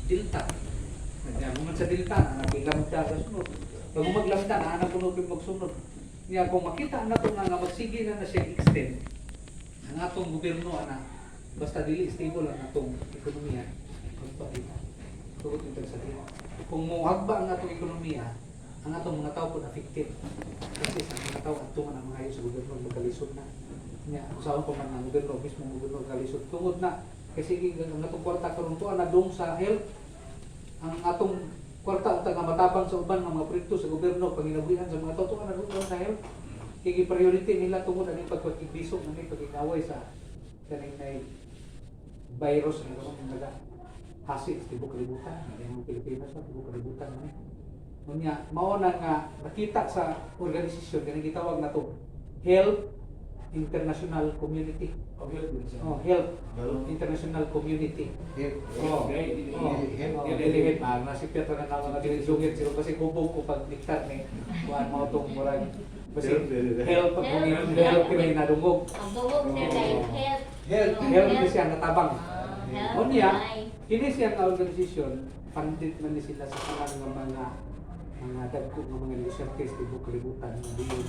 Delta. Kanya mo sa Delta na naglamda sa sunod. Pag maglamda na anak kuno magsunod. Niya kung makita na to nga nga magsige na na siya extend ang atong gobyerno ana, basta dili stable ang atong ekonomiya, magpa dito. Tugot yung tagsabi. Kung mohagba ang atong ekonomiya, ang atong mga tao po affected. Kasi sa mga tao adto man ang mga ayo sa gobyerno, magkalisod na. Nya usahan pa man ang gobyerno mismo, ang gobyerno kalisod tungod na kasi ang atong kwarta karon tuwa na dong sa health. Ang atong kwarta unta nga matabang sa uban nga mga proyekto sa gobyerno, panginabuhian sa mga tao, tuwa na dong sa health. Kay priority nila tungod ani pagpagkibisog ani pagkikaway sa kaning nay virus nga karon naga hasi sa tibuok kalibutan, hindi ang Pilipinas sa tibuok kalibutan man. Unya mao na nga nakita sa organisasyon kaning gitawag nato Health International Community. Oh, health din siya. Oh, Health Help. International Community. Help. Oh, Okay. oh, Help. oh, dili help ah, nasi Pietro na naman natin sungit sila kasi kubog ko pag diktat ni kuan mo tong murag kasi Help, dili. help pag Help. help kini nadungog. Ang dungog, sir, kay health. Health. Help ni siya natabang. Ah, health. Unya, Ay. kini siya nga organisasyon, funded man ni sila sa tanan nga mga dagko nga mga negosyante sa tibuok kalibutan nga diyon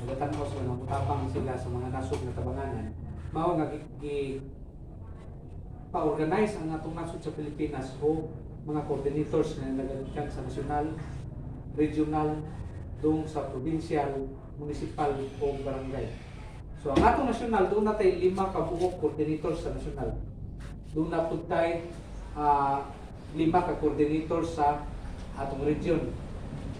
nagatan-aw sila nga mutabang sila sa mga nasod nga tabanganan. Mao nga gi pa-organize ang atong nasod sa Pilipinas o mga coordinators nga nagadikan sa national, regional, dung sa provincial, municipal o barangay. So ang atong national, doon natay lima ka buok coordinators sa national. Doon na pud tay lima ka coordinators sa atong region.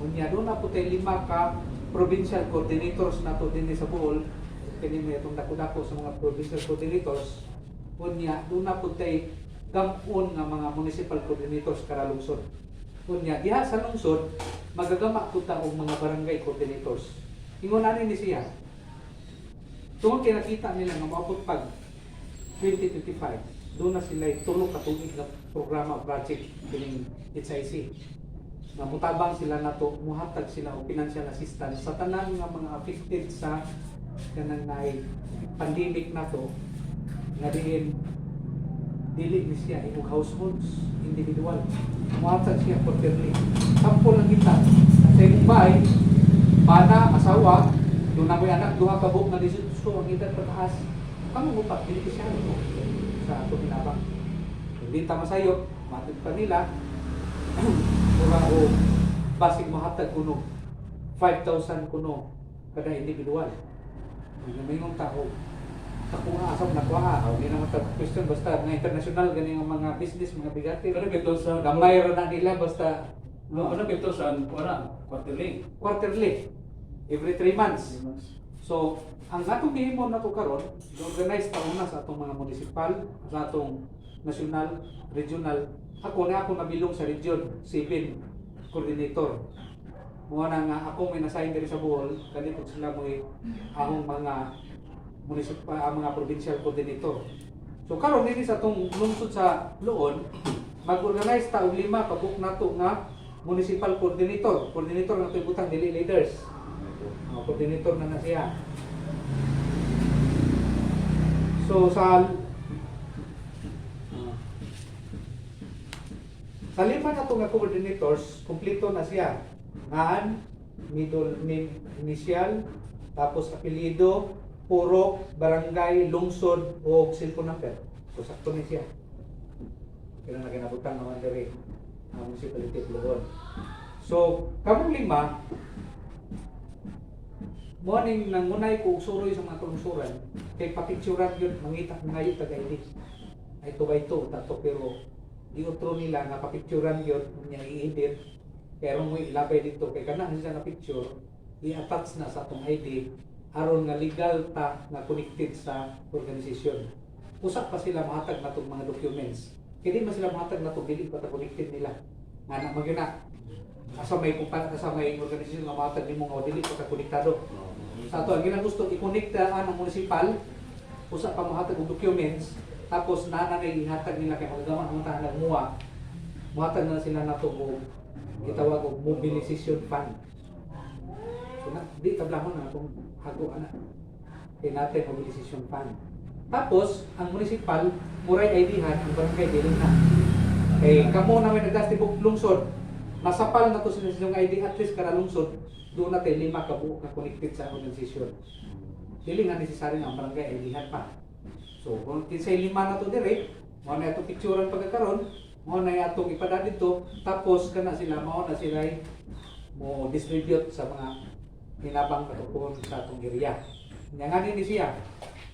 Unya doon na pud tay lima ka provincial coordinators nato dinhi sa Bohol. Kini may atong dako-dako sa mga provincial coordinators. Unya doon na pud tay gam-on nga mga municipal coordinators kada lungsod. Unya diha sa lungsod magagama pud ta og mga barangay coordinators. Ingon ani ni siya. Tungod kay nakita nila nga moabot pag 2025, doon na sila tulo ka tuig nga programa o project kining HIC. Na mutabang sila nato, muhatag sila og financial assistance sa tanan nga mga affected sa kanang naay pandemic nato nga diin dili ni siya imong households individual. Muhatag siya quarterly. Sample lang kita sa imong bahay, bana, asawa, doon na mo'y anak, duha ka buok na 18 ang edad pataas. Kamo mo pa, beneficiary mo sa ato binabang. Hindi ta masayop, matod pa nila, mura o basig mahatag kuno 5,000 kuno kada individual. Ang mayroong tao, nakuha, asa mo nakuha? O, hindi naman ta question, basta nga international, gani ang mga business, mga bigati. Pero 5,000. Gamay ra na nila, basta No, ano 5,000? Wala, quarterly. Quarterly. Every 3 months. So, ang atong gihimo nato karon, organize ta una sa atong mga municipal, sa atong national, regional. Ako na ako nabilong sa region 7 coordinator. Mao na nga ako may nasign diri sa Bohol, kani pud sila mo'y ahong mga municipal, ang mga provincial coordinator. So karon dinhi sa atong lungsod sa Loon, mag-organize ta og lima ka buok nato nga municipal coordinator. Coordinator nga ato ibutang, dili leaders. Oh, coordinator na na siya. So sa lima na nga coordinators, kumpleto na siya. Ngaan, middle name, initial, tapos apelyido, purok, barangay, lungsod, o cellphone number. So sakto ni siya. Kaya na kinabutan naman diri ang municipality of Loon. So, kamong lima, mo ning nangunay ko og suroy sa mga kalungsuran kay papicturan yun, mangita mangayo taga ID ay 2 by 2 tato, pero giutro nila nga papicturan yun, unya i-edit pero mo ilabay dito kay kana siya nga picture i-attach na sa atong ID aron nga legal ta nga connected sa organisasyon. Usa pa sila mahatag natong mga documents kay di man sila mahatag natong dili pa ta connected nila nga na magyud na asa may kumpan, asa may organisasyon nga mahatag nimo nga dili pa ka konektado sa ato. Ang ginang gusto i-connect ang municipal, usa pa mohatag og documents, tapos na na ihatag nila kay magagawa ang tanan muha mohatag na sila nato og gitawag og mobilization fund. So na di tablahon na atong hago ana kay natin mobilization fund. Tapos ang municipal muray ID han, ang barangay dili na. Kay kamo na may nagdas tibok lungsod, masapal na to sa inyong ID at least kada lungsod, doon na tayo lima ka buok na connected sa organisasyon. Dili nga necessary nga ang barangay ay lihat pa. So, kung kinsay lima na to dire, mao na itong picturean pagkakaron, mao na atong ipada dito, tapos kana sila mao na sila ay mo distribute sa mga hinabang katukuhon sa atong area. Nya nga ni siya.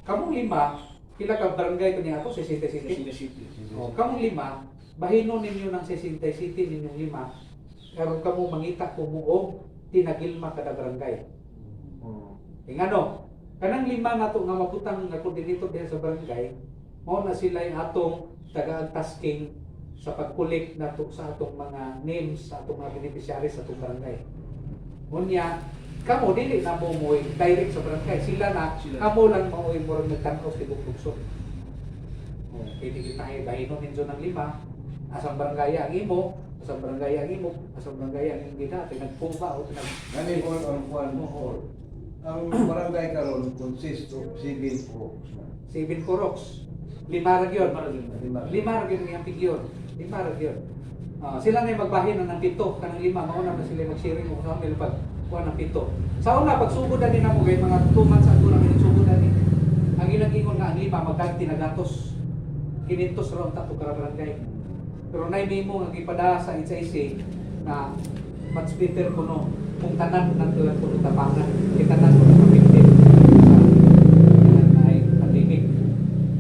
Kamong lima, pila ka barangay to niya ato sa City City. City City. O, kamong lima, bahinon ninyo ng 60 City ninyong lima, karon kamo mangita kumo og tinagilma kada barangay. Kay ngano, kanang lima nato nga mabutang nga coordinator diha sa barangay, mao na sila yung atong tagaan tasking sa pag-collect nato sa atong mga names sa atong mga beneficiaries sa atong barangay. Unya, kamo dili na mo mo'y direct sa barangay. Sila na, Sila. kamo lang mao'y murag nagtan-aw sa tibok lungsod. O, pwede kita ay bahinon ninyo ng lima, asang barangay ang imo, asang barangay ang imo, asang barangay ang imong gina, tinagpumba o tinag. Gani po ang kuan mo. Ang barangay karon consists of seven groups. Seven Porox. Lima ra gyud. Lima. Lima ra gyud ang figure. Lima ra gyud. Ah, sila na yung magbahin na ng pito, kanang lima mauna na sila mag-sharing kung saan nila pag kuha ng pito. Sa una pagsugod ani namo kay mga 2 months ago na sugod ani. Ang ilang ingon nga ang lima magdagti na gatos. 500 ra unta to kada barangay. Pero nay memo nga gipada sa HIC na much better kuno kung tanan na lang kuno tapangan kay tanan kuno affected sa ay pandemic.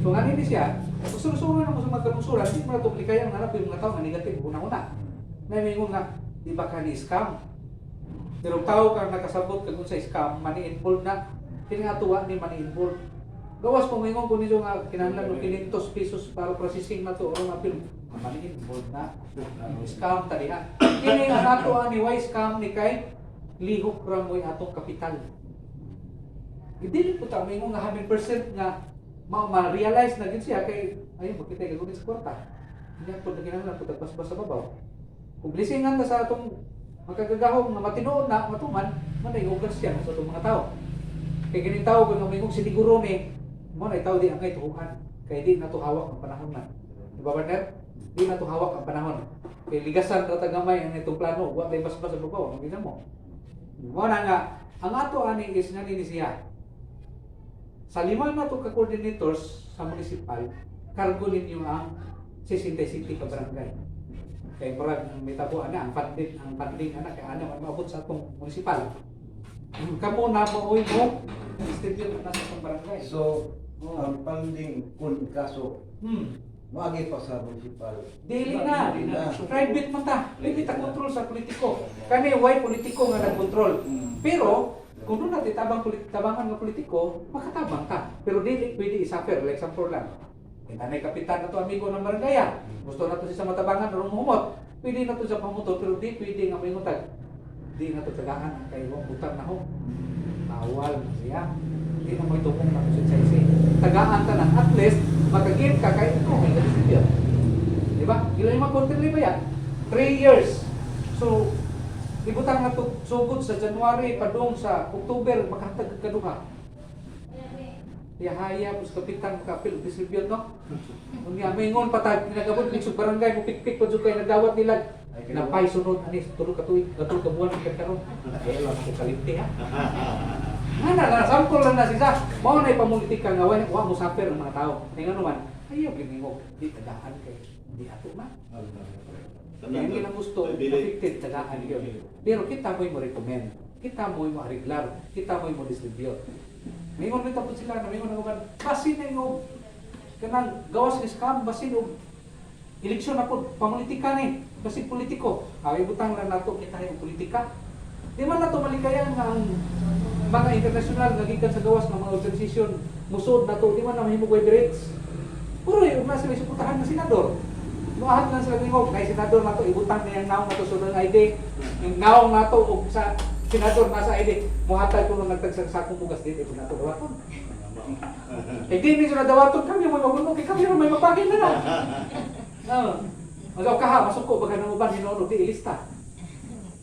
So nga ni siya, kung sunod na mo sa magkanungsuran, di mo na ito kaya ang hanap yung mga tao nga negative una-una. Namingon nga, di ba ka ni scam? Pero tao kang nakasabot kag unsa scam, mani-involve na. Kini nga tuwa ni mani-involve. Gawas kung ingon ko ninyo nga kinahanglan og 500 pesos para processing na to or appeal, mani-involve na. Scam ta diha. Kini ang ato ani why scam ni kay lihok ra mo'y atong kapital. Dili po ta moingon nga 100% nga ma-realize na gid siya kay ay magkita kay gagawin sa kwarta. Hindi po na kinahanglan po tagpaspas sa babaw. Kung blessingan ta sa atong makagagahom nga matinuod na matuman, man ay ugas siya sa atong mga tao. Kay kining tao kung moingon siniguro ni mo na tao di angay tuhukan kay di na to hawak ang panahon man. Di ba, partner? Di na to hawak ang panahon. Kay ligasan ra ta gamay ang itong plano, wa tay basbas sa babaw, ang gina mo. Mo na nga ang ato ani is nga ni siya. Sa lima na to ka coordinators sa municipal, kargo ninyo ang 60 city ka barangay. Kay murag ang mitabo ana ang funding ana kay ana man maabot sa atong municipal. Kamo na mo oy mo distribute na sa atong barangay. So, ang funding kun kaso maagi pa sa municipal. Dili na. Dili na. Private man ta. Dili ta control sa politiko. Kani why politiko nga nagkontrol. Pero kung doon natin tabang tabangan nga politiko, makatabang ka. Pero dili pwede i-suffer. Like example lang. Tanay kapitan na to amigo ng barangay. Gusto na to siya sa matabangan aron humot. Pwede na to sa pamuto pero di pwede nga moingon tag. Di na to tagaan kay wa utang na ho. Bawal na siya. Di na mo itumong na to sa isi. Tagaan ta na at least makagame ka kay ito may distribute. Di ba? Ilan yung mga quarterly ba yan? 3 years. So, ibutang na to sugod sa January padung sa October makahatag ka kaduha. Yahaya pus kapitan makapil distribute no. Unya maingon pa tag nagabot ning sug barangay mo pikpik pa jud kay nagdawat nila. Napay sunod ani tulo ka tuig, tulo ka buwan ang karon. Eh lang ko kalimti ha. Nga na, na sample lang na siya. Mao na ipamulitika nga wa wa mo suffer ang mga tao. Kay ngano man, ayaw gid di tagaan kay di ato na. Kaya ang ilang gusto, affected tagaan yun. Pero kita mo'y mo recommend, kita mo'y mo arreglar, kita mo'y mo distribute. Mingon bitaw po sila, na mingon nga basin na yung kanang gawas ni scam, basin og eleksyon na po, pamulitika ni, basin politiko. Ay butang lang nato kita yung politika. Di man nato malikayan nga ang mga international nga gikan sa gawas nga mga organisasyon musod nato di man na mahimong way rates. Puro yung nasa may suportahan nga senador. Muahat lang sila nimo kay senador nato ibutang niya ang naong nato sunod ID. Yung naong nato og sa senador nasa ID, muhatag kuno nagtagsa sa akong bugas dili ko nato dawaton. Kay di ni sila dawaton kami mo magulo kay kami ra may mapagin na na. Oo. Magaw kaha masuko baga nang uban hinuon og di ilista.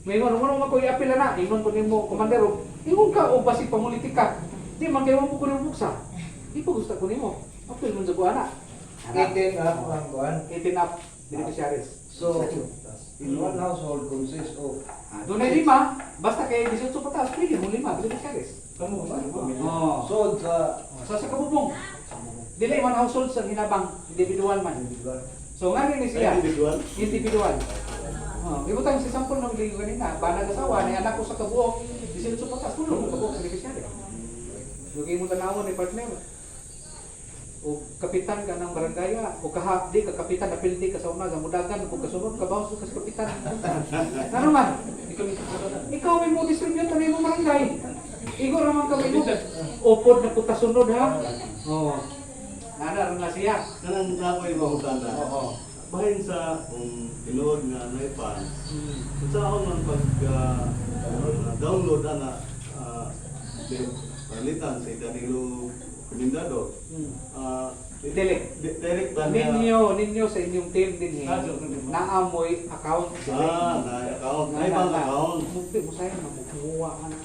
Maingon mo man ko iapil na, ingon ko nimo commander og ingon ka og basig pamulitika. Di man kay mo ko nimo buksa. Di po gusto ko nimo. Apil mo sa ana. 18 up ang kuan. 18 up. Beneficiaries. So, in one household consists of Ah, dunay lima, basta kay 18 pataas, pwede mo lima beneficiaries. Kamu ba? Oh. So, sa Sa kabubong. Dili man household sa hinabang, individual man. Individual. So nga ni siya, Individual? Individual. Oh, ibutang si sample ng ligo kanina, banag asawa ni anak ko sa kabuok, 18 pataas, tulo mo kabuok beneficiary. Lugay mo tanawon ni partner. O kapitan ka ng barangay, o kaha, di ka kapitan, napildi ka sa una, gamudagan, kung kasunod, kabawas ka sa kapitan. Ano man? Ikaw may mo distribute na mo barangay. Igo raman ka mo. Upod na puta sunod ha. Oo. Nana ron na siya. Kanang ako'y mangutana. Oo. Bahin sa kung tinuod nga naipan, unsa ako man pag download ana palitan si Danilo Comendado. Dili. Direct ba niya? Ninyo sa inyong team din eh. Naamoy account. Ah, na account. Ay bank account. Mugpi mo sayang na mukuha ka na.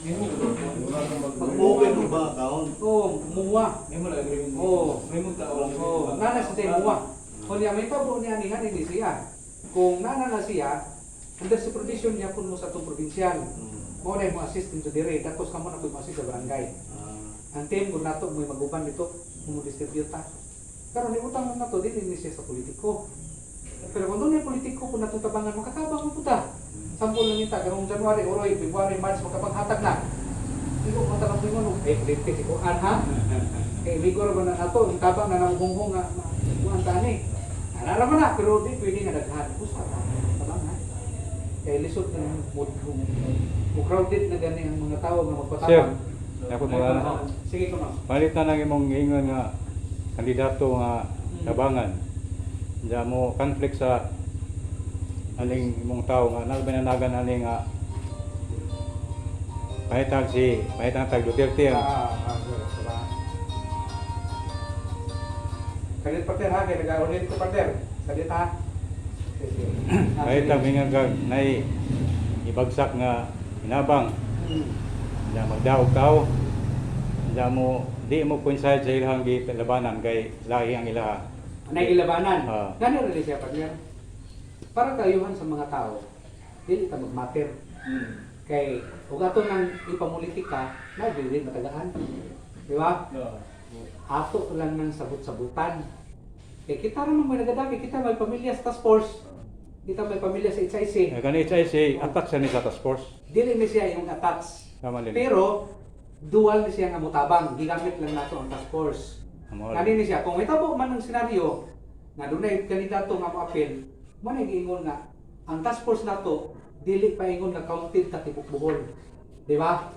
Mag-open mo ba account? Oo, muwa. May mo lang agreement. Oo. May mo tao lang. Oo, nana sa tayo muwa. Kung niya may tabo niya ni ni siya. Kung nana na siya, under supervision niya kun mo sa atong probinsyal. Mo na mo assist dito dire, tapos kamo na ko mo assist sa barangay. Ang team kung nato mo maguban dito, mo distribute ta. Karon ni utang na nato dili ni siya sa politiko. Pero kung doon yung politiko kung natong tabangan, makatabang mo puta. Sampol lang ita, karong January, Oroy, February, March, makapaghatag na. Hindi ko matanong mo, eh, politiko si Kuan ha? Kay Ligor ba na nato, ang tabang na namuhunghong nga, kuan tani. Arara man na, pero di pwede nga daghan. Usa ra, tabang ha? Kay lisod na mo, mo crowded na gani ang mga tao nga magpatabang. Sir, ako mga Oo, sige ko no. Palitan ang imong ingon nga kandidato nga tabangan. Diya mo conflict sa aning imong tao nga nalbananagan ani nga pahitag si pahitag tag Duterte ang Ah, sir, diba? Kalit partner ha, kaya nag-aulit ko partner. Kalit ha. Sige, sige. Ah, pahitag sige. mingan kag nay ibagsak nga hinabang. Diya magdaog tao. Diya mo di mo coincide sa ilang gilabanan kay lahi ang ilaha. Nagilabanan. Ah. Gani rin siya partner. Para kayuhan sa mga tao, dili ta magmater. Kay ug ato nang ipamulitika, na dili matagaan. Di ba? Ato lang nang sabot-sabutan. Kay kita ra man may nagadami, kita may pamilya sa task force. Kita may pamilya sa HIC. Eh, kani HIC attach siya ni sa task force. Dili ni siya yung attach. Tama din. Pero dual ni siya nga mutabang, gigamit lang nato ang task force. Amo. Kani ni siya kung itabo man ang senaryo nga dunay kandidato nga moapil, mo na giingon nga ang task force nato dili pa ingon nga counted ta tibok Bohol. Di ba?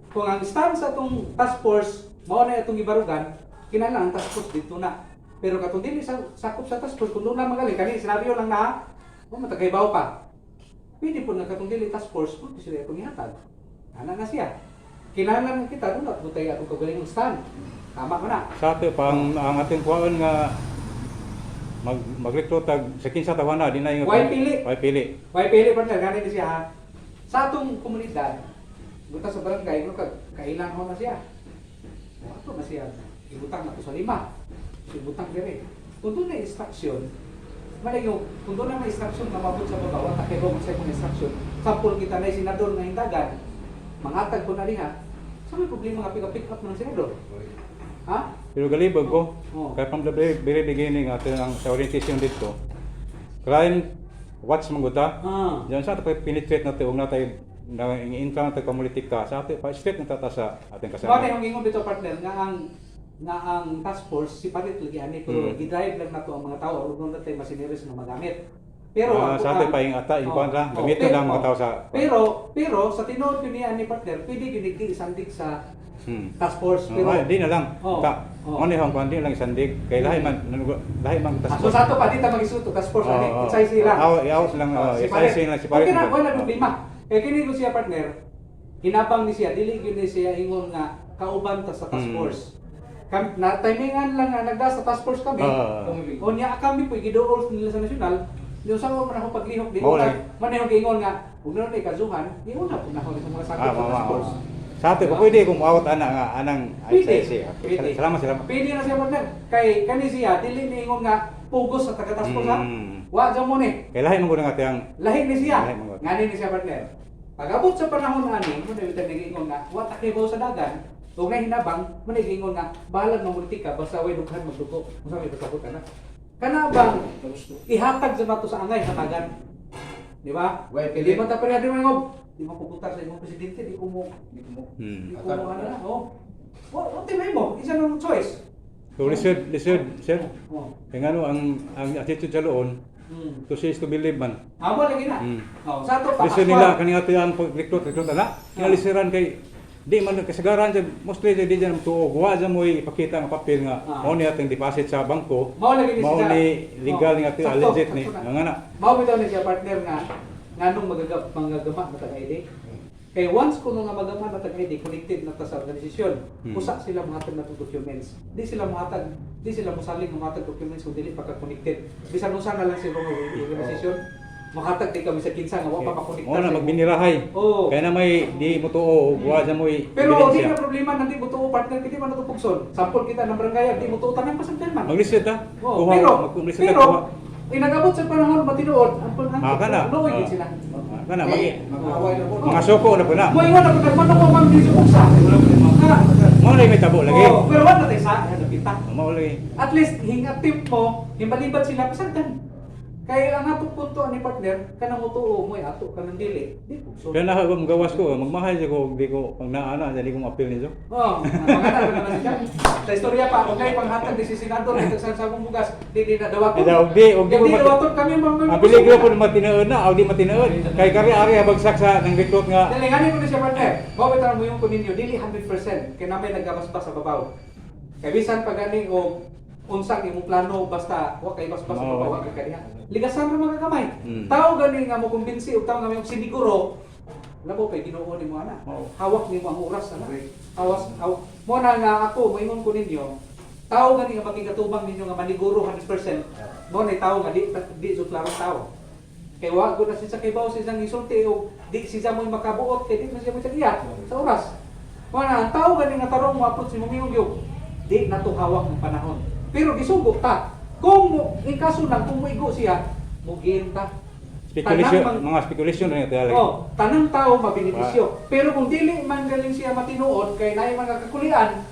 Kung ang stand sa atong task force mao na atong gibarugan, kinahanglan ang task force dito na. Pero katong dili sa sakop sa task force kung doon na magaling kani senaryo lang na oh, matagaybaw pa. Pwede po nga katong dili task force mo sila itong ihatag. Ana na siya. Kinahanglan kita doon at butay atong kaugalingong stand. Tama ko na. Sa ato pang ang ating kuwaon nga mag magrekruta sa kinsa tawana di na yung Why pili? Why pili? Why pili partner gani ni siya ha. Sa atong komunidad, buta sa barangay no kag kailan ho na siya. O ato na siya. Ibutang na to sa lima. Ibutang dire. Kung doon na instruction, malay yung kung doon na may instruction nga mabot sa baba, wa takay sa imong instruction. Sample kita na senador nga hindagan, mangatag ko na diha. Sa may problema nga pick up ng senador. Ha? Pero galibog ko. Oo. Kaya from the very, very beginning ato ang sa orientation dito. Crime watch man gud ta. Diyan sa ato pa penetrate na ug natay na intra na community ka sa ato pa straight na tata sa ating Mao na kasama. yung ingon dito partner nga ang task force si parit lagi ani pero gidrive lang nato ang mga tao ug na tayo machineries nga magamit. Pero Ah, sa ato pa yung ata yung kuan ra oh, gamiton pero- lang mga tao sa Pero pero sa tinuod gyud niya ni partner, pwede gyud di isandig sa task force Pero pero ay, di na lang. Oh, Ta. oh. Mo ni hong kuan di lang isandig kay lahi man Ah, task so sa ato pa di ta magisuto task force ani Oo, oo. it's sila. Aw, iaw lang, Oh, oh, si it's parit. IC lang, si parit. Okay na, wala problema. Kay kini ko siya partner, hinabang ni siya, dili gyud ni siya ingon nga kauban ta sa task force. Kam, na timingan lang nga nagda sa task force kami. Unya kami po giduol nila sa nasyonal. Yung sa man ako paglihok di Mao man lang. man yung giingon nga ug na ni kazuhan, giuna po na ako sa mga sakop Ah, sa mama. task force. Sa ato pa pwede kung muawat ana nga anang Pwede. ICC. Pwede. Salamat, salamat. Pwede na siya partner. Kay kani siya dili ni ingon nga pugos sa taga task force ha. Wa jud mo ni. Kay lahi man gud ang atong Lahi ni siya. Lahi man gud. Ngani ni siya, partner. Pag-abot sa panahon ani, mo na bitang nag-ingon nga wa ta kay sa dagan, ug na hinabang, mo na ingon nga bahalag mamulitika basta way dughan magdugo. Unsa may pasabot ana? Kana bang ihatag sa nato sa angay hatagan? Di ba? Way Kay di man ta pareha di man ngob. Di man pupunta sa imong presidente, di ko mo Di ko mo. Hmm. di ko mo ano na. Oh. Wa wa mo, isa nang choice. So lisod, lisod, sir. Oh. Kay ngano ang attitude sa loon, to see is to believe man. Amo lagi na. Oh, sa ato pa. Lisod nila kani ato ang pag-recruit, recruit ana. Kinalisiran kay di man kasagaran jud, mostly jud di dyan tuo wa jud mo ipakita ang papel nga mao ni atong deposit sa bangko. Mao lagi ni mao siya. ni legal Oh. nga ato Sakto, legit ni. sakto na. Nga na. Mao bitaw ni siya, partner, nga nganong magagama na tag ID. Kay once kuno nga magama na tag ID, connected na ta sa organisasyon. Usa sila mohatag na documents. Di sila mohatag, di sila mosalig nga mohatag documents kung dili pa ka connected. Bisan unsa na lang sila nga organisasyon, mohatag di kami sa kinsa nga wa pa makonekta. Mao na sa imo. magbinirahay. Oo. Kaya na may di mo tuo ug wa jud mo Pero di na problema nanti mo tuo, partner, kiti man nato pugson. Sample kita ng barangay, di mo tuo tanan pasagdan man. Maglisod ta. Oh, Kuha, pero maglisod ta, pero kuha. inagabot sa panahon matinuod ang ang Ah, kana. luoy gid Ah. sila. Ah, kana magi Mag-away na po. mga suko na po na. Mo ingon ako nagmano ko ma'am dili sa. Ah, Mao lagi may tabo lagi. Oh, pero wala tayo sa ano kita. Mao lagi. At least hinga tip mo, himbalibad sila pasagdan. Kay ang atong punto ni partner, kanang mutuo mo ato kanang dili. Di pugson. Kaya na ako magawas ko, magmahal siya ko, di ko, pag naana, di ko ma-appeal niyo. Oh, mga na na siya. Sa istorya pa, okay panghatag ni si senador ito sa sabong bugas, di na dawaton. Di, og di, og di Di ko mat- dawaton kami ma'am. Ang peligro po matinood na, o di matinood. Kay kari ari habagsak sa nang recruit nga. Dili ngani ko ni siya, partner. Mao bitaw mo yung kuninyo dili 100% kay namay nagabasbas sa babaw. Kay bisan pa gani og unsang imong plano basta wa kay basbas sa Oo. babaw wa kay kaniya. Ligasan ra mga kamay. Tao gani nga mo kumbinsi og tao nga mo siniguro labo kay Ginoo nimo ana. Oo. Hawak nimo ang oras ana. Hawas haw mo na nga ako moingon ko ninyo, tao gani nga makikatubang ninyo nga maniguro 100%, mo na tao nga di di jud klarong tao. Kay wa ko na siya kay bawo sa isang isulti o di siya mo'y makabuot kay di man siya mo iya sa oras. Mo na ang tao gani nga tarong mo approach nimo mingong gyud di na to hawak ng panahon. Pero gisugo ta. Kung mo in kaso lang kung moigo siya, mugiin ta. Speculation, Tanang mga speculation rin ito. Oh, tanang tao mabenepisyo. Pero kung dili man galing siya matinuod kay naay mga kakulian,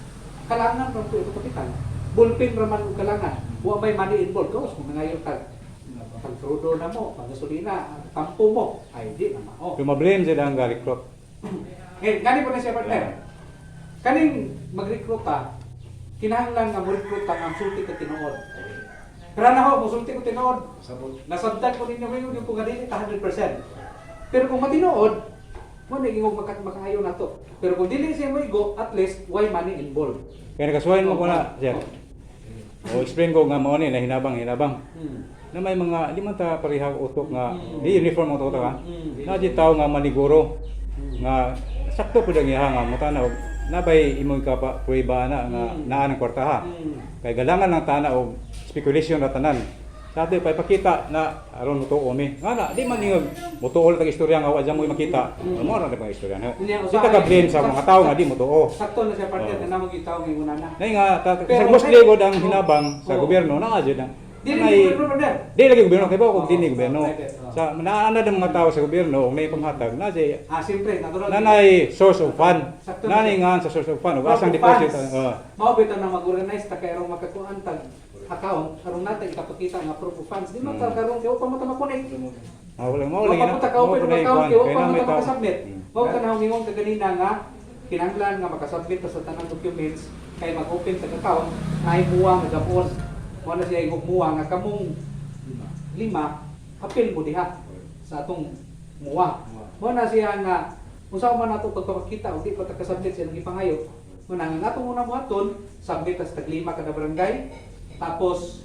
kalangan ram ko ito kapital. Bullpen ra man og kalangan. Wa may money involved. Gawas mo nangayon tag tag crudo na mo, pag gasolina, tampo mo, ay di na mao. Lumablame sila ang recruit. Ngayon, gani po na siya, partner. Kaning mag-recruit ta, kinahanglan nga mo-recruit ta nga sulti ka tinuod. Pero na ho, musulti ko tinuod. Sabot. Nasabtan ko ninyo ngayon yung kung dili ta 100%. Pero kung matinuod, mo na ingog makaayo na to. Pero kung dili siya moigo, at least why money involved. Kaya nakasuwain mo ko na, sir. O explain ko nga mao ni na hinabang hinabang. Na may mga di man ta pareha utok nga di uniform ang utok ha. Na di tao nga maniguro nga sakto pud ang iha nga mutanaw nabay imong ka pa prueba na nga naa ng kwarta ha. Kay galangan lang tana og speculation ra tanan. Sa ato pa ipakita na aron motuo mi. Nga na di man ingog motuo tag istorya nga wa dyan mo makita. Mo ra na bang istorya na. Unya, Di ta ka blame sa mga tao nga di motuo. Sakto na siya, partner, Oo. na namang gitaw ngayon na. Nay nga ta, Pero sa mostly may- gud ang hinabang sa Oo. gobyerno naa jud na. Dili Nay- ni gobyerno, partner. Di lagi gobyerno kay ba kung Oo, di ni gobyerno. sa private, oo. Sa naana ng mga tao sa gobyerno og nay panghatag na jay Ah, siyempre, natural. nanay source of fund. Sakto na Nanay siya. nga sa source of fund ug asang deposit. Oo. Mao bitaw na mag-organize ta kay aron makakuan tag account aron natin ipapakita nga proof of funds. Di man ta karon kay wa pa mo ta makonect. Ah, wala mao Wa lagi pa na. mo ta ka-open Mao og pa na account ikuan. kay wa Kay pa na mo may ta tao. makasubmit. Mao ka na ingon ka ganina nga kinahanglan nga makasubmit ta sa tanang documents kay mag-open tag account naay muwa nga gapon. Mao na siya ingog muwa nga kamong lima apil mo diha sa atong muwa. Mao na siya nga unsa man nato pagpapakita og di pa ta kasubmit sa ilang gipangayo. Mao na nga atong unang buhaton, submit ta sa tag-lima kada barangay, tapos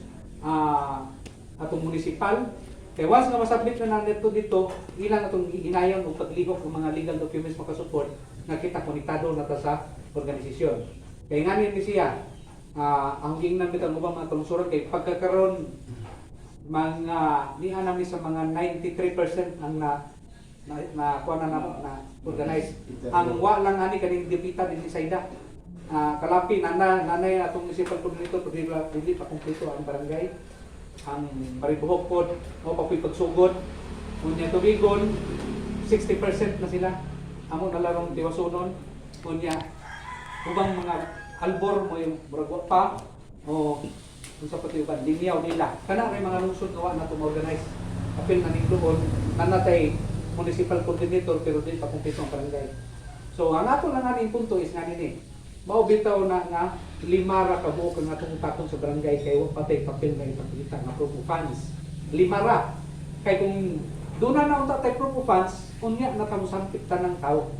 atong municipal. Kay once nga masubmit na nato dito, ilang atong ginayon og paglihok og mga legal documents makasupport nga kita konektado na ta sa organisasyon. Kay ngani ni siya, ang giingnan bitaw ang ubang mga kalungsuran kay pagkakaron mga niya namin sa mga 93% ang na na, na kuha na namo na organize. Ang wa lang ani kaning dipita din si Saida. Kalapi nana nanay atong municipal coordinator pero dili pa kumpleto ang barangay. Ang Maribojoc pod mao pa po'y pagsugod. Unya Tubigon, 60% na sila. Amo na larong tiwasunon. Unya ubang mga albor mo yung murag wa pa o unsa pa uban linyaw nila. Kana ray mga lungsod nga wa na organize. Apil na ning doon nanatay municipal coordinator pero di pa kumpleto ang barangay. So ang ato lang aning punto is nga nini. Mao bitaw na nga lima ra ka buok ang atong takon sa barangay kay wa pa tay papel nga ipakita nga proof of funds. Lima ra. Kay kung doon na unta tay proof of funds, unya na ta mosampit tanang tao.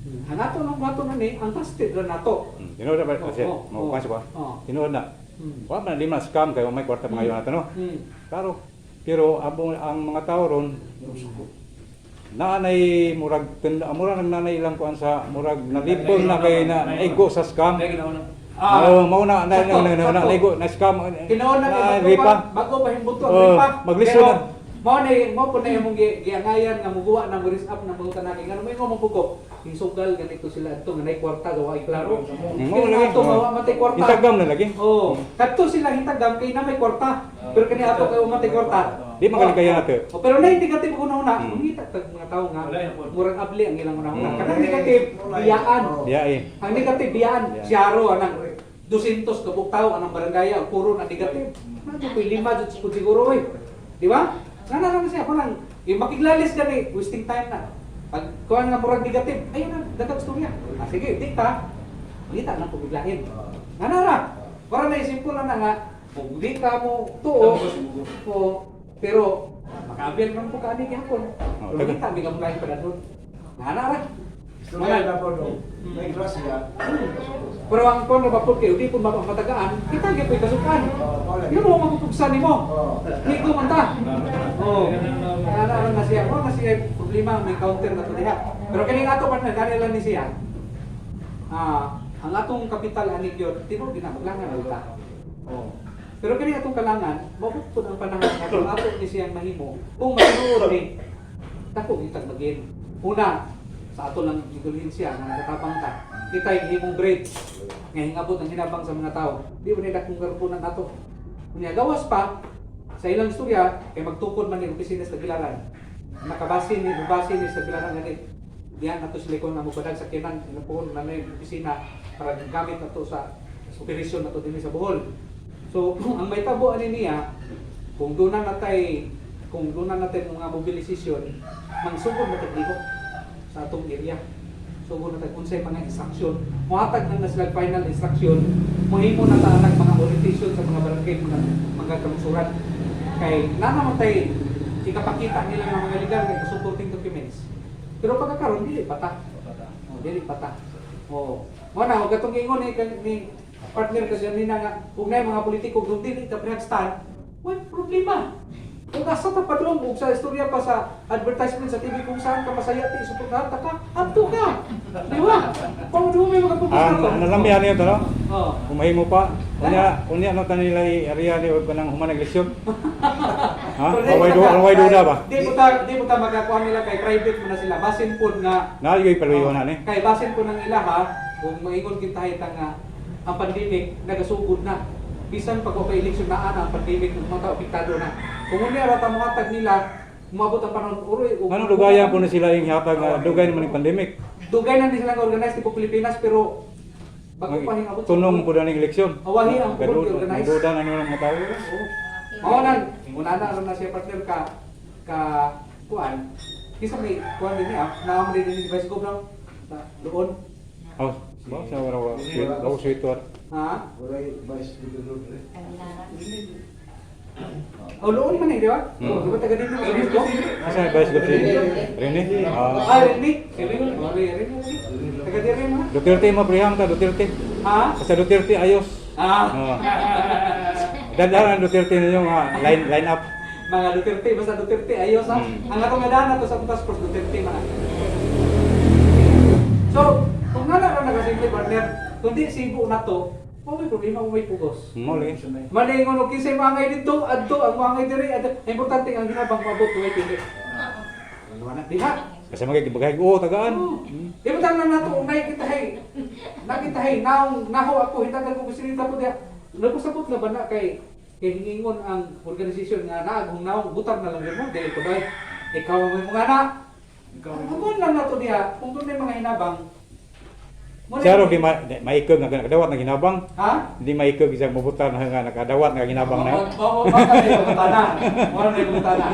Ang ato nang ato na ni, ang trusted ra nato. Tinuod na ba kasi Oo, mo oo. kuan ba? Oo. Tinuod na. Wa man di man scam kay wa may kwarta mga nato no. Klaro. Pero abong ang mga tao ron naanay murag murag nang nanay ilang kuan sa murag nalibol na kay na naigo sa scam. Ah, Oh, mao na na sakto, na na sakto. naigo na scam. Tinuod na na kay bago ripa. pa, bago pa himbuto ang Oo, ripa. maglisod Pero, na. mao na mao po na imong giangayan nga muguwa na mo risk up na mga tanaki. Ngano mo mo pugo. Hisugal ganito sila adto nga nay kwarta gawa ay klaro. Mao Kaya lagi. ato nga wa matay kwarta. Instagram na lagi. Oh, kadto sila hintagam kay na may kwarta. Pero kani ato kay matay kwarta. Di magaling nato. Oh, pero na negative una-una, mangita tag mga tao nga Wala yun po. murag abli ang ilang una-una. Kanang negative biyaan. Diya eh. Ang negative biyaan, Yeah. siyaro anang 200 kabuk tao anang barangay ang puro na negative. Nandiyo ko'y lima jud ko siguro oy. Di ba? Nga na lang siya kunang makiglalis gani wasting time na. Pag kuan nga murag negative, ayun na daghang istorya. Ah, sige, di ta. Mangita lang ko biglain. Nga na ra. Para na simple na na nga kung di ka mo tuo, o, pero makaabel man po kaani gihapon. Oh, Pero taga- kita mi gamlain pa dayon. Nga na ra. Istorya na po no. May grasya. Pero ang kono ba po kayo, di po mapamatagaan, kita gyud po'y kasukan. Oo, lagi. Yun mo mapupugsan nimo. Oo. Di ko man ta. Oo. Kaya na na siya, mo na siya problema may counter na to diha. Pero kini ato partner dali lang ni siya. Ah, ang atong kapital ani gyud, tinuod gyud na maglangan na ta. Oo. Pero kini atong kalangan, mabot pud ang panahon nga kung ato ni siyang mahimo, kung matinuod ni dako gitag magin. Una, sa ato lang indulhensiya nga nakatabang ta. Kita himong bread nga hingabot ang hinabang sa mga tao. Di ba nila kung garpunan nato. Unya gawas pa sa ilang istorya kay magtukod man ni opisina sa Tagbilaran. Nakabase ni mubase ni sa Tagbilaran gani. Diyan nato sila kon na mobadag sa kinan ilang puhon na may opisina para gamit nato sa operasyon nato dinhi sa Bohol. So ang may tabo ani niya kung doon na natay mga mobilisasyon magsugod na taglihok sa atong area. Sugod na tag unsay mga instruction. Mohatag na na sila final instruction, mohimo na ta anang mga orientation sa mga barangay, mga kalungsuran. Kay na naman tay ikapakita nila ng mga legal kay supporting documents. Pero pagkakaroon dili pa ta. Oh, dili pa ta. Oh. Mo na og katong giingon ni, ni partner kasi nina nga ug nay mga politiko kung dili ta stand, way problema. Kung asa ta padung ug sa istorya pa sa advertisement sa TV kung saan ka masaya ti suportahan ta ka, adto ka. Di ba? Kung di mo may mga pugos Ang na to. nalamihan niyo to no? Oh. Kung mahimo pa, unya unya no tanila area ni og kanang human eleksyon. Ha? Pero di Away pa do away duda ba? Di po ta makakuha nila kay private mo na sila. Basin po nga Na yoy paluyo na ni. Kay basin po ng ilaha, kung maingon kita nga ang pandemic nagasugod na. Bisan pag okay eleksyon na ana ang pandemic ug mga tao apektado na. Kung unya ra ta mohatag nila, umabot ang panahon uroy ug Anong dugayan po na sila yung hatag nga dugay naman yung pandemic. Dugay na ni sila nga organize tipo Pilipinas pero bago pa hingabot sa Tunong po na ning eleksyon. Awahi ang pugon Gaduda organize. duda na nung mga tao. Oo. Mao nang ingon ana ron na siya partner ka ka kuan. Kisa may kuan din niya, naa man din ni Vice Gov no? Sa doon. Oh, ba sa wala wala. Wala sweet war. Ha? Walay vice gobernador eh. Oh, loon man eh, di ba? Hmm. Oh, di ba taga dito sa Vice Gov? Asa vice gov si Rene? Ah, Ah, Rene. Sorry, Rene. Taga diri mo na. Duterte mo prehang ta Duterte. Ha? Sa Duterte ayos. Ah, Oh. Dadaan ang Duterte ninyo nga line line up. mga Duterte, basta Duterte ayos ha. Ang atong nga daan nato sa atong task force Duterte mga. So, kung nga na nakasimple partner, kung di sibo na to, mo may problema mo may pugos. Mo lagi. Malingon og kinsay maangay didto, adto ang maangay diri, adto. Ang importante ang hinabang maabot duhay pili. Ano na diha? Kasi magigibagay oo tagaan. Oo. Di ba tayo na nato unay kita hey. Nakita hey naong naho ako hitagan ko sinita ko diha. Nagpasabot na ba na kay Kay hingingon ang organisasyon nga naagong naong butang na lang yun mo dili ko dai. Ikaw ang may mga anak. Ang lang nato diha kung doon may mga hinabang. Mo na- Saro di ma di maikog nga nakadawat nga ginabang. Ha? Di maikog isang mabutan nga nakadawat nga ginabang na. Oo, oo, oo, may pangutana. Wala may pangutana.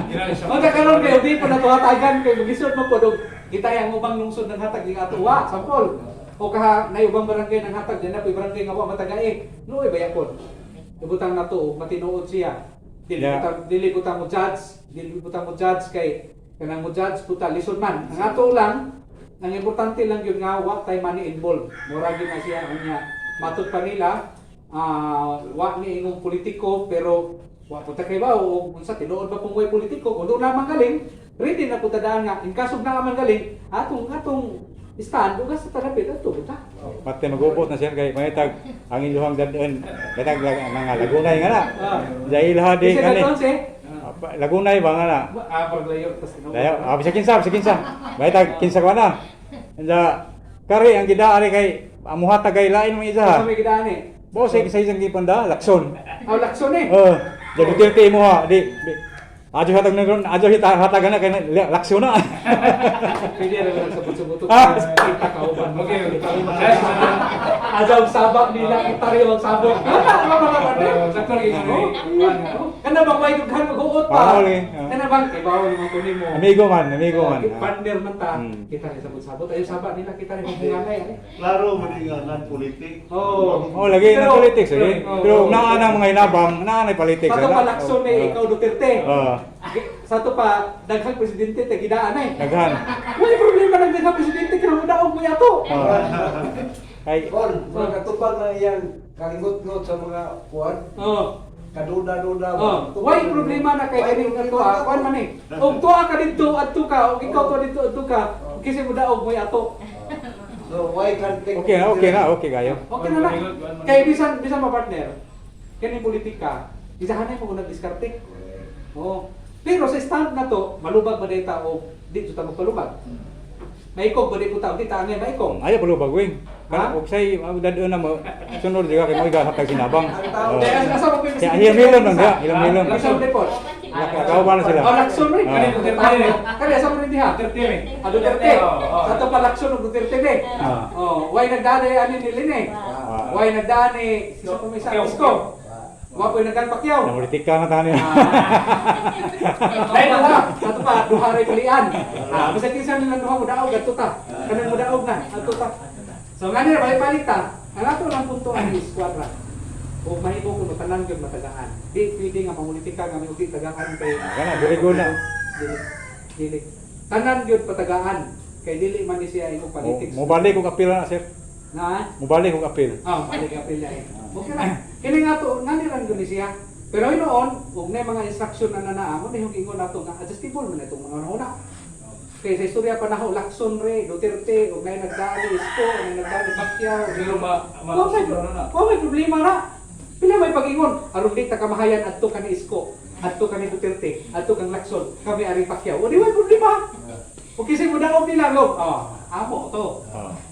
Mga karon kayo di pa natuhatagan kay magisod mo pod og kita ang ubang lungsod ng hatag ning atuwa, sampol. O kaha nay ubang barangay ng hatag din na po'y barangay nga wa matagae. Nooy bayakon. Ibutang nato og matinuod siya. Dili butang dili butang mo judge, dili butang mo judge kay kanang mo judge puta lisod man. Ang ato lang ang importante lang yun nga wa tay money involved. Mura gyud na siya unya. Matud pa nila wa ni ingong politiko pero wa po ta kay ba o unsa tinuod ba pong way politiko kung doon naman galing ready na po tadaan nga in kaso na naman galing atong atong stand ugas sa talapit ato buta. Pati magubot na siya kay maytag ang inyong dadon katag mga Lagunay nga na. Jailha di Kasi kani. dadon siya Lagunay ba nga na? Paglayo tas tinuod. Dayo, bisag kinsa, bisag kinsa. Maytag kinsa ko na. Anja kari ang gidaari kay amuha tagay lain mo isa ha. Sa may gidaan eh. Boss ay kisay isang gipanda Lakson. Aw lakson eh. Oh, ja Duterte imo ha, di. Ajo hatag na ron, ajo hita hatag na kay Lakson na. Pwede ra lang sa sabot-sabot. Kita kauban. Okay. Ajaw sabak nila kita rin ang sabok. Wala ka mga partner. Sakto lagi Oh. ano. Kana bang may dughan maghuot pa? Bawal eh. Oh. Kana bang kay bawal mo kunin mo. Amigo man, amigo man. Partner man ta. Kita rin sabot-sabot. Ayaw sabak nila kita rin mamunganay. Eh. Klaro man nga non-politic. Oo. Oh, lagi na Pero- politics lagi. Oo. Pero naa na mga hinabang, naa na politics. Sa to ana. pa Lakson eh, Oh. ikaw Duterte. Oo. Sa to pa daghang presidente te gidaan eh. Daghan. Wala problema ng daghang presidente kay mo daog mo yato. Oh. Kay Paul, mga katupag na iyang kalingot-ngot sa mga kuwan, Oh. kaduda-duda. Oh, why problema na kay kaning ato ah, kuan man eh. Og tuwa ka didto adto ka, og ikaw tuwa didto adto ka, kasi mo daog mo ato. So why can't take okay na, okay na, okay kayo. Okay na lang. Kay bisan bisan ma partner. Kani politika, isahanay mo unang diskarte. Oo. Pero sa stand na to, malubag ba data o di jud ta magpalubag. Maikog ba di po ta, di ta angay maikog. Ayaw palubag wing. Ha? Kana og say dadon na mo sunod di ka kay mo hatag sinabang. Oh. Kaya asa mo Kaya hilom-hilom lang diha, hilom-hilom. Lakson report. Nakakauban na sila. Oh, Lakson rin. Ah. Kani Duterte. Kani asa mo rin diha? Duterte eh. Ah, Duterte. Oo. Sa to pa Lakson ug Duterte ni. Oh, why nagdaan ani ni Lene? Why nagdaan ni isa pa may isa Isko? Wa po'y nagdaan Pacquiao. Namulitika na tani. Dahil duha, sa to pa duha ray pilian. Basta kinsa nilang duha mo daog adto ta. Kanang mo daog na adto ta. So ngani ra balik-balik ta. Ang ato lang punto ang eskwadra. O mahimo kuno tanan gyud matagaan. Di pwede nga mangulitika nga may ugi tagaan kay Kana very good na. Dili. Dili. Tanan gyud patagaan kay dili man ni siya imong politics. Mo balik og apil na sir. Na? Mobalik og apil. Ah, balik apil na eh. Okay ra. Kini nga to, ngani ra gyud ni siya. Pero hinoon, ug na mga instruction na nanaa mo na yung ingon nato nga adjustable man itong mga una. Kay sa istorya pa naho Lacson re, Duterte, ug nay nagdaan ni Isko, ug nay nagdaan ni Pacquiao. Pero ma ma Wa may, wa may problema na. Pila may pag-ingon, aron di ta kamahayan adto ka ni Isko, adto ka ni Duterte, adto kang Lacson, kami ari Pacquiao. O di way problema. O kasi mo daog nila lo. Oh, amo to.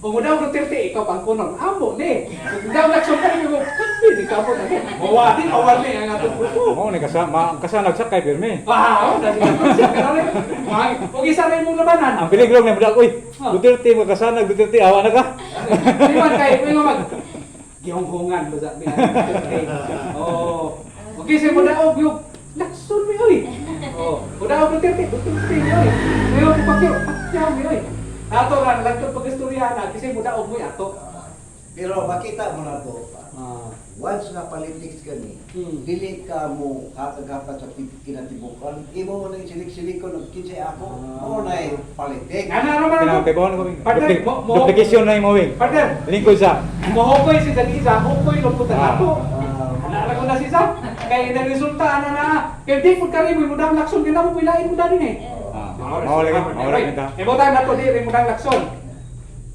O mo daog Duterte, ikaw pang kunon. Amo ni. O daog Lacson ka ni mo. Kami ni kamo na. Mawa di mawa ni ang atong grupo. Mo ni kasa ma ang kasanag sa kay pirmi. Wow, dali na siya karon. O gisa ra imong labanan. Ang piligrong na mudak uy. Ah. Duterte mo kasanag Duterte awa na ka. Di man kay may mag gihonghongan ba sa mi. Oh. Okay sa mo daog yung Lacson mi oy. Oh, mo daog Duterte, Duterte mi oy. Mayo Pacquiao, Pacquiao mi oy. Ato ra lagtod pag-istorya na kasi mo daog mo ato. Pero makita mo na to, pa. Ah. Once na politics ka ni, dili ka mo hatag-hatag sa kinatibukan, imo mo na yung silik-silikon, kinsay ako, mo na yung politics. Nga na naman Kinang ako. kay bawon ko wing. Partner, mo Duplication na imo wing. Partner, Lingkod sa. mohokoy si Zalisa, hokoy lang po ato. Ah, Naalala ko na siya. Kay na resulta ana na. Kay di pud kari mo mudang lakson kay namo pilain mo dani ni. Mao lagi, mao lagi ta. E mo na to di rin mudang lakson.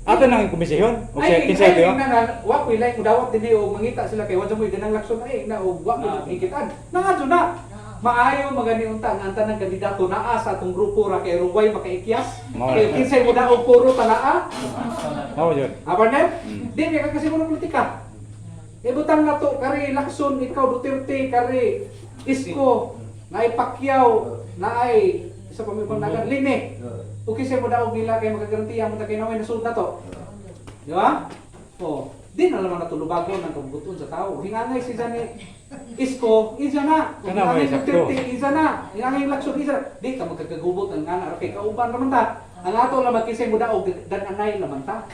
Ato nang komisyon. Og Ay, kinsa ay, ito? na nga, wa ko ilay mo dawat dinhi og mangita sila kay wa mo ganang lakson ay na og wa ko ikitan. Nangadto na. Maayo magani unta nga ang tanang kandidato naa sa atong grupo ra kay ruway makaikyas. Mao Kay na. kinsay mo daog puro tanaa. Mao jud. Ah, partner? Di kay kasi mo politika. Ibutang na to kari Lacson, ikaw Duterte, kari Isko, naay Pacquiao, naay isa pa may panagan Lini. Okay siya mo daog nila kay makagarantiya mo ta kay naway nasud na to. Di ba? Oh, di na naman natulubagon ang kabubuton sa tao. Hingangay si Zane Isko, isa na. Kana may Hingangay sakto. Duterte, isa na. Hingangay Lacson, isa na. Di ka magkagagubot ang ngana. Okay, kauban raman ta. Ang ato lang magkisay mo daog, dan-anay naman ta.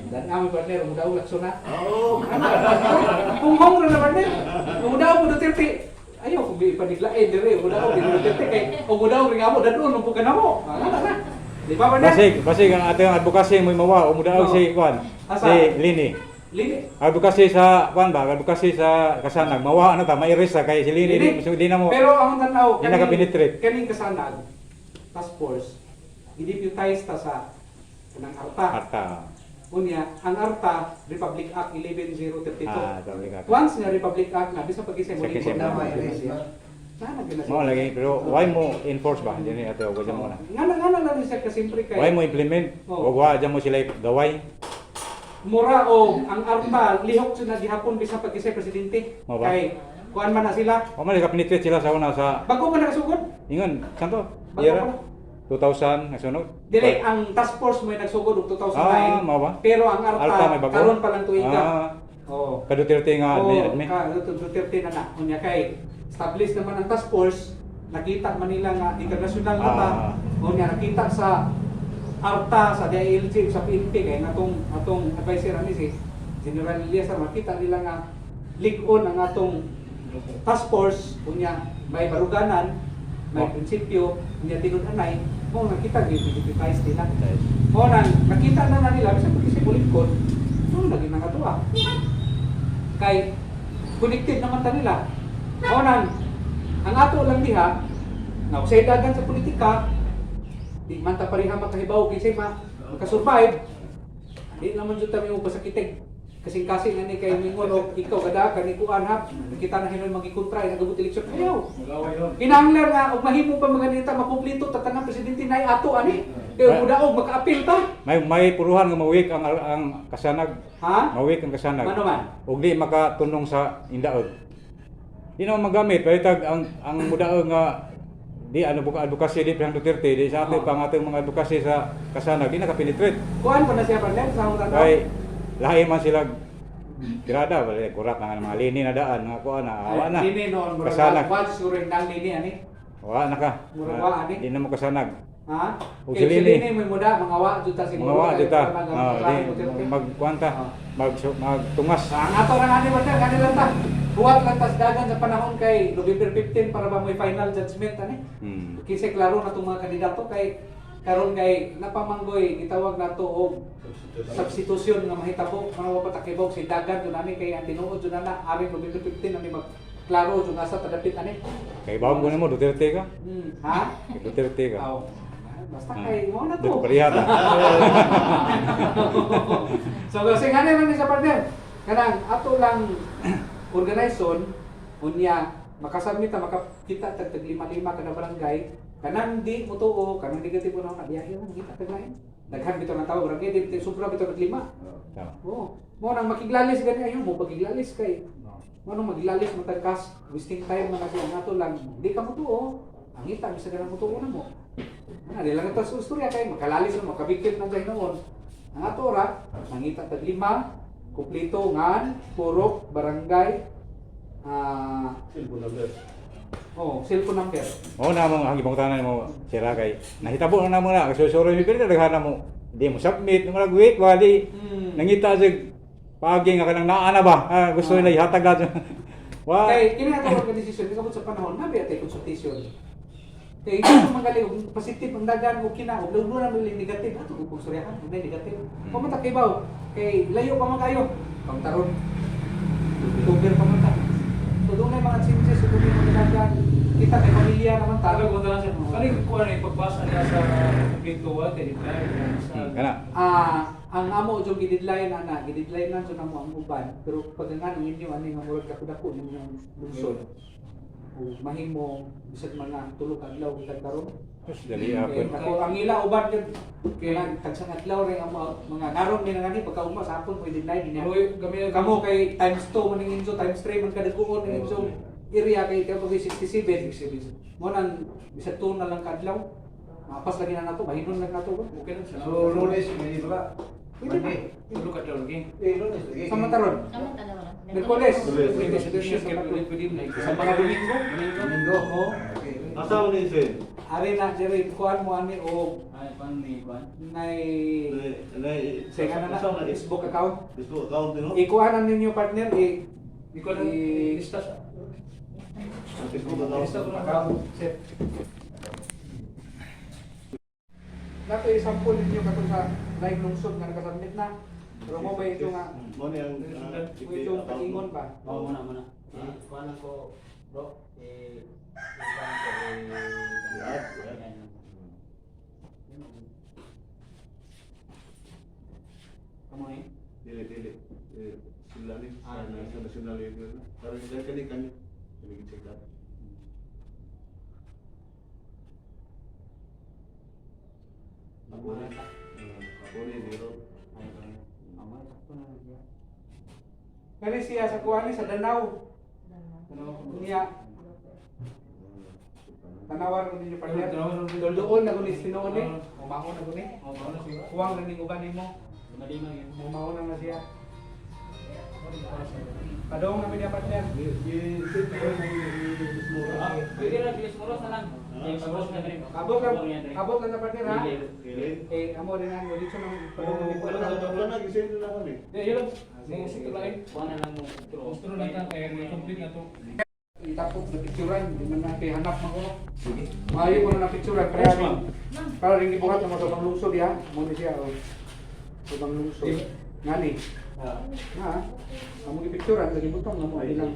Dan amay partner, mo daog Lacson na. Oo. Kung hong ra na partner, mo daog mo Duterte. Ayaw kung ipaniglain dire, mo daog ni Duterte kay o mo daog ring amo dadon mo ka namo. Ah, ngana na. Di ba, partner? Basig ang atong advocacy mo mawa o mudaog Oo. si kuan. Asa? Si Lini. Lini. Advocacy sa kuan ba? Advocacy sa kasanag mawa ano ta ma-erase sa kay si Lini Lini. di, di na mo. Pero ang tanaw, Di naka-penetrate. kaning kasanag, task force, gideputize ta sa kanang ARTA. Arta. Unya, ang ARTA, Republic Act 11032. Ah, Republic Act. Once nga Republic Act na, bisa pag isay mo Sa kisay Na ma-erase na. Na, na Mao lagi pero why mo enforce ba? Dili ato og mo na. Nga na lang siya kasimpre kay Why mo implement? Oo. Og wa dyan mo sila gaway. Mura o ang ARTA lihok sa nagihapon bisa pag isay presidente. Mao ba? Kay kuan man na sila. O man ka-penetrate sila sa una sa Bago man nakasugod. ingon santo. Bago Era pa na. 2000 nasunod. Dili ang task force mo ay nagsugod og 2009. Ah, mao ba? Pero ang ARTA, Alta may bago. karon pa lang tuiga. Ah, Oo. ka Duterte nga Oo, admin. ka Duterte na na. Unya kay establish naman ang task force, nakita man nila nga international na ta. Ah. Unya nakita sa ARTA, sa DILG, sa PNP kay natong atong advisor ani si General Elias makita nila nga lig-on ang atong task force, unya may baruganan, may Oh. prinsipyo, unya tinud-anay, mo nakita gideputize nila. Mo nang nakita na na nila bisan pag isip ulit ko, no lagi na katuwa. Kay connected naman ta nila. Mo nang ang ato lang diha na usay dagan sa politika, di man ta pareha makahibaw kinsay ma makasurvive. Di naman jud ta may pasakitig. Kasing-kasing ani kay mingon og ikaw kada kani kuan ha, nakita na hinon magikontra nagabot eleksyon ayaw. Mag-away yun. Kinahanglan nga og mahimo pa mga nita makumpleto ta tanang presidente nay ato ani. Kay mudaog makaapil ta. May puruhan nga mawik ang kasanag. Ha? Mawik ang kasanag. Mano man? Ug di makatunong sa indaog. Di naman magamit pero tag ang mudaog nga di ano buka advocacy di Presidente Duterte di sa ato Oo. pang atong mga advocacy sa kasanag di nakapenetrate. Kuan pa na siya partner sa akong tanaw. Kay lahi man sila tirada bali kurat na nga mga lini na daan mga kuan na awa na. Lini noon murag Kasanag. wa siguro yung nang lini ani. Wa na ka. Murag wa, ani? Di na mo kasanag. Ha? Og Kay si Lini. si Lini may muda mga wa jud ta siguro. Mga wa Kay jud ta. para mag- Ah, mag- di magkuan ta. Oo. Magtungas. Ang ato ra ani partner ani lang ta. Huwat lang tas dagan sa panahon kay November 15 para ba may final judgment ani. Kinsa klaro na itong mga kandidato kay karon kay napamanggoy gitawag nato og substitution nga mahitabo mga patakibog si dagan jud ani kay ang tinuod jud na aring November 15 ani mag klaro jud asa tadapit ani. Kay bawang ko nimo Duterte ka. Ha? Kay Duterte ka. Aw. Basta kay mo na to. Dito pareha ta. So kasi nga naman ni sa partner, kanang ato lang organization unya makasubmit ta makakita tag tag lima-lima kada barangay, kanang di mo tuo, kanang negatibo na na biyahe lang kita tag lain. Daghan bitaw ng tao barangay di sobra bitaw nag lima. Tama. Oo. Mo nang makiglalis gani ayo mo pagiglalis kay mo nang maglalis mo tagkas wasting time man kasi ang ato lang di ka mo tuo. Ang ita bisa ka mo tuo na mo. Ana di lang ito sa istorya kay makalalis mo makabikit na dahil noon. Ang ato ra nangita tag lima kumpleto ngan purok barangay, ah, Cellphone number. oh, cellphone number. Mao na mo ang gipangutanan nimo sira kay nahitabo na namo na kasusuro mi pero daghan na mo di mo submit mo wait wali nangita sig paagi nga kanang naa na ba, ah, gusto nila ihatag na wa. Kay kini ato organisasyon di kabot sa panahon na biya tay consultation. Kay ikaw kung magaling og positive ang dagan og kina og lugo na mo negative ato kung pugsuryahan kung negative. Kung man ta kibaw kay layo pa man kayo pangtaron. October pa man ta. So doon mga changes so doon mga dagan kita kay pamilya naman ta. Tagal ko na lang siya. Ano yung kuha na ipagbasa niya sa kumplito wa, kay deadline, sa Kana. Ah, ang amo jud gididline ana, gididline na jud namo ang uban, pero pag nga ninyo ani nga murag dako-dako ninyong lungsod. Ug mahimo bisag mga tulo ka adlaw kita karon. Tapos dali ako. Kay ako ang ila uban gyud kay tagsang adlaw rin ang mga naron ni ngani pagka ugma sa hapon pwede na niya. Uy, kami Kamo kay times 2 man ning injo, times 3 man kadaguon ning injo area kay kay pag 67. Mo nang bisag 2 na lang kadlaw. Mapas lagi na nato, mahinon lang nato ba? Okay lang, salamat. So Lunes may ba? Pwede ba? Tulo ka daw lagi. Eh, Lunes lagi. Sa mataron. Kamu tanaw na. Merkules. Merkules. Pwede sa Pwede na. Sa mga Domingo. Domingo. Oo. Okay. Asa man ni sir? Ari na diri kuan mo ani og Ay, pan ni Kwan. nay Nay sa nga na asa man ni Facebook account. Facebook account nimo? Ikuanan ninyo partner i Di ko lang i lista sa Facebook account. Lista ko na. account set. Nato i-sample ninyo katong sa laing lungsod nga nakasubmit na. Pero mo ba ito nga Mo ni ang mo itong paingon ba? Oo, muna, muna. Eh, kuan lang ko, bro. Eh, kuan ko, eh. I-add, i-add. Yan. Kamu eh? Dili dili. Eh, sila ni Ah, sa okay. sa national level na. Pero dahil kani kani kani check up. Ako ni. Ako ni dito. Ay, kuan. Amo, sakto na lang siya. Kani siya sa kuan ni sa Danau. Niya tanawan ko ninyo partner. Tanawan ko ninyo. Dulduol na ko ni tinuod ni. Umahon na ko ni. Oh, mauna siya. Kuwang na ning uban nimo. Lima-lima yun. Umahon na na siya. Padong na mi niya partner. Di di Ah, pwede lang, bilis moros na lang. Eh, pag-moros na rin. Abot lang, Buwang yan rin. abot lang na partner ha. Dili. Dili. Eh, amo rin ang dito nang padong na Oh, ni wala na wala na gising na kami. Di, yun lang. Ah, sige, Mga sige. gusto lang. Kuan na lang mo. Gusto na lang eh, complete na to. Itapok na picturean, di man na kay hanap man ko. Sige. Maayo ko na na picturean para Yes, rin. ma'am. Para rin gibuhat ng mga ubang lungsod ya. Mo ni siya oh. Ubang lungsod. Ngani. Ah. Na. Amo gipicturean lagi butang na mo bilang.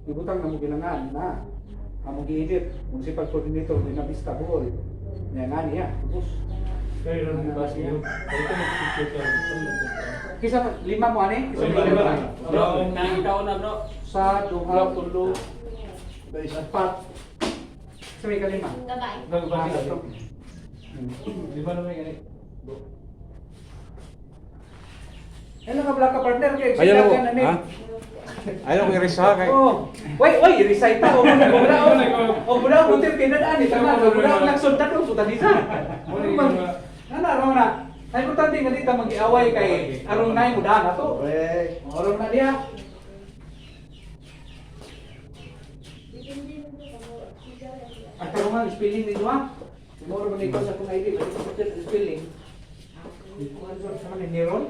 Gibutang na mo bilangan na. Amo gi-edit municipal coordinator Buenavista Bohol. Nya ngani ya. Tapos Kaya rin ang base yun. Ito mag-picture ka. kisa lima mo ani? Kisa Lima, lima. Bro, nakita ko na, bro. Sa duha tulo apat. Sa may kalima. Babae. Nagbasa ito. Lima na may ganit. Hello ka black ka partner kay Ayaw ko, na ni. ha? Ayaw ko i-resa kay. Oh. Wait, wait, i-recite ta. Oh, wala oh. Oh, wala oh, Duterte na daan eh. Tama, wala ang laksod ta do, puta disa. Ano man? Ana, ano na. Ay importante nga dito mag-iaway kay aron nay mo daan ato. Correct. Aron na diha. Ang tarong nga spelling ninyo ha. Tomorrow man ikaw sa akong ID, balik ko sa spelling. Kuan sa man ni Neron.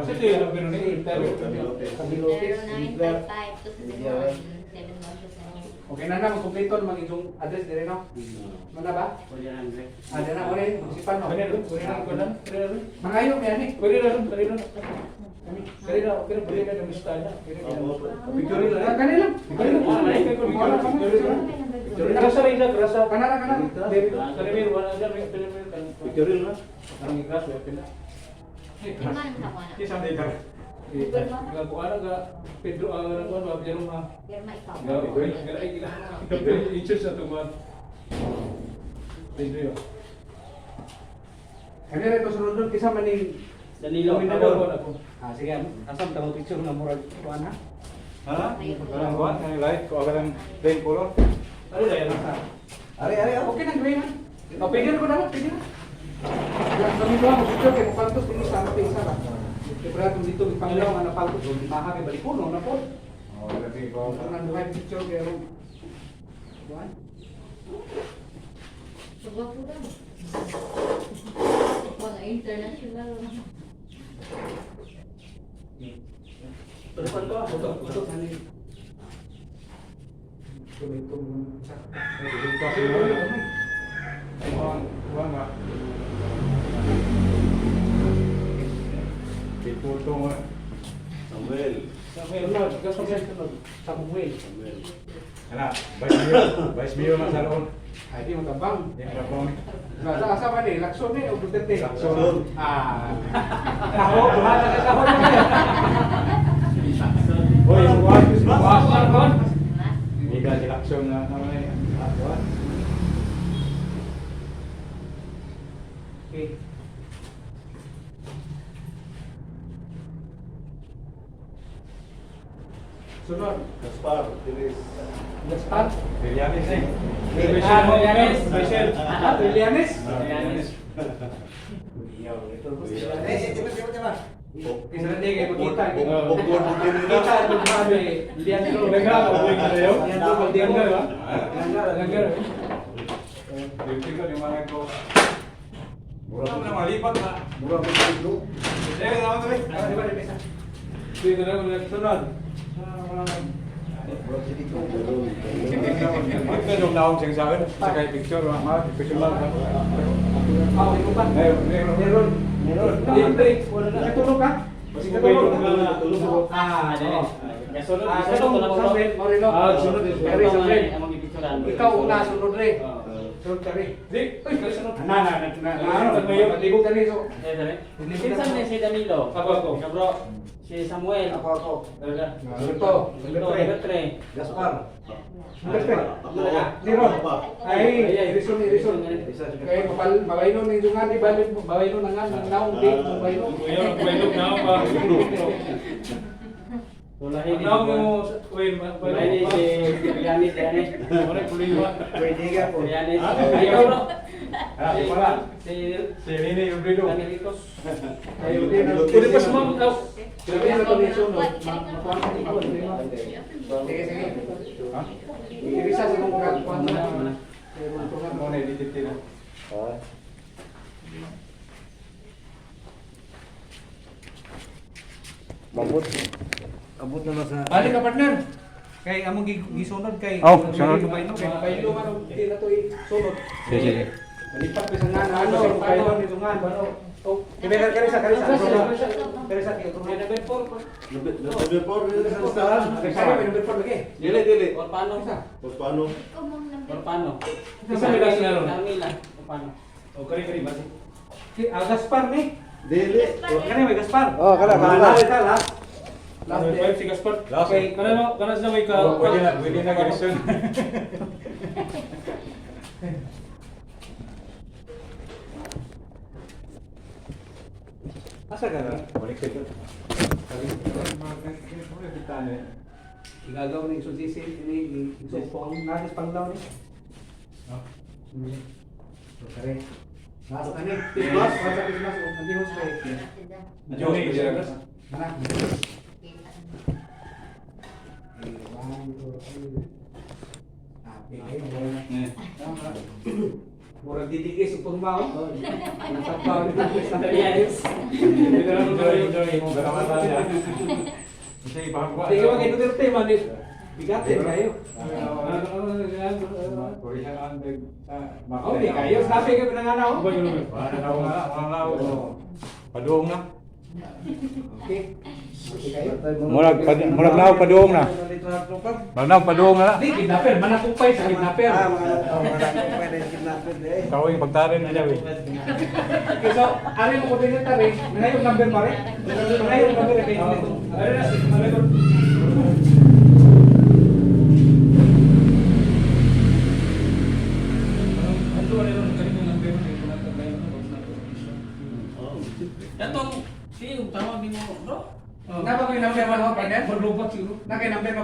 Sa ito yun, pero ni Kabilotes. 0955 261 7127. Okay na na, magkumpleto naman itong address dire no. Mana ba? Pwede na lang, rin. Ah, dyan na, ore, munisipal no. Pwede rin, pwede rin, pwede rin, pwede rin. Mangayo, may ani. Pwede na rin, pwede rin. Pwede na, pwede pwede na ng style na. Pwede na. Picture lang. Ah, kanila. Pwede na, Wala kami, picture. Grasa rin siya, grasa. Kanala, kanala. Kalimir, wala siya, may kalimir. Picture na. Parang grasa, pwede na. Lima nang sama na. Isang day ka. Gabuan ga Pedro ang nagkuan ba bilang ma. Pirma ikaw. Ga inches na tuman. Pedro yun. Kami rin ito sunod doon, kisa man ni Danilo. Ako ako. Ah, sige, asam tamo picture nga murag kuan ha. Ha? Walang kuan, ang light ko agad ang plain color. Ano na yan? Ari, ari, oh. Okay na gray na. Oh, pwede na ko na, pwede na. Kaya kami doon mo picture kay mupaltos dinhi sa ato isa ra. Kay para kung dito gipanglaw nga napaltos do maha kay balikono na po. Oh, lagi ko. Ang nang duhay picture kay ron. Kuan. Pagwapo ka. Mga international. Telephone ko ako. Ito kani. Ito may itong isa. Kuan, kuan nga. Piputo nga. Samuel. Samuel, Samuel, Samuel. Samuel. Ana, vice mayor, vice mayor na sa loob. Ay di matabang. Di matabang. Sa asa man ni Lacson ni o Duterte. Lacson. Ah. Ako, bahala ka sa hon. Hoy, kuan. Kuan, kuan. Hindi ka Sila si Lacson na naman eh. Ah, kuwan. Okay. Sunod. Gaspar, Tires. Gaspar. Trillanes eh. Ah, Trillanes. Michelle. Ah, Trillanes. Trillanes. Eh, eh, diba, diba, diba? Isa na din kayo makita. Bukod mo din nila. Kita ang sabi, Leandro. Leandro Valdemo. Langgar. Dito ko yung mga ko. Mura mo na malipat na. Mura mo dito. Eh, naman to eh. Ah, di ba, di ba, isa? Dito na kung sunod. Mura si dito. Ito yung naong siyang sa akin. Sa kay picture, mga picture lang. Ah, okay ko pa. Meron, meron. Meron. Meron. Libre. Natulog ka? Tulog na. Ah, Ah, oo. Sunod, Ah, sunod katong na ko, bro. Samuel Moreno. Ah, sunod. Pero Samuel, Among gipicturan. ikaw una sunod re. Ah. Sunod ka re. Di, uy, kali sunod. Na na na na. Ah, na. Libog ka rin so. Eh, dali. Kinsa man si Danilo? Ako, ako. Ikaw, bro. Si Samuel. Ako, ako. Talaga. Ito, Ito, number 3. Gaspar. Ako. Liron. Ako pa. Ay, irison irison. Isa si Kay mapal mabayno ni dungan di balin mabayno na nga nang naong di mabayno. Kuya, kuya, na pa. Tulahin ni. Naong mo, wait, Tulahin ni si Trillanes, Trillanes. Wala kuliwa. Pwede ka po. Trillanes. Ah, Ikaw, bro. Ah, wala. Si Si Nini Ubrido. Danilito. Ayo din. Pwede pa sumama daw. Grabe na to ni sunod. Sige sige. Ha? Irisa sa kong kuan na. Mo na edit na. Ah. Mabot. Abot na lang sa... Balik ka partner. Kay among gisunod kay Oh, sunod. Mabayno kay mabayno man og di na to isunod. Sige, sige. Malipat pa sa nga na ano, paano ni dungan. Oh, kaya karisa karisa. Karisa kay otro. Number 4. Number 4 rin sa listahan. Karisa may number 4 lagi. Dili, dili. Orpano. O paano? Ikaw mong number. Orpano. Isa may last na ron. Camila. Orpano. O, kari kari ba? Si ah, Gaspar ni. Dili. Kani may Gaspar. Oh, kana, kana. Last last. Last. Number 5 si Gaspar. Last. Okay, kana no, kana sila may ka. Oh, pwede na garrison. Asa ka na? Balik dito. Igagaw ni Isun sisi ni Isun pong nagis panglaw ni. So kare. Last na ni. Christmas? Last sa Christmas oh, nanti host kay. Diyos, Diyos. Mana? Eh, one, two, three. Ah, okay. Murag didigis ug pangmao. Nagsapaw ni Trillanes. Enjoy, enjoy. Mo garamatan niya. Kasi ibang Sige ba kay Duterte man eh. Bigatin kayo. Oh, di kayo. Sabi kayo pinanganaw. Paduong na. Okay. Okay kayo. Murag murag naw paduong na. Murag naw paduong na. Di kidnapper, manakupay sa kidnapper. Ah, mga oh, mga pwede kidnapper eh. Ikaw yung pagtarin na eh. Okay, so, ari mo ko din yung tari. Ngayon number pare. Ngayon number kay dito. Ari na, ari ko. Ato ari ron kari kung number kay kung nagkagayon na wag na to. Oh, siyempre. Datong si tawag nimo, bro. Napa ko yung number mo, partner? Maglubat siguro. Na kay number mo.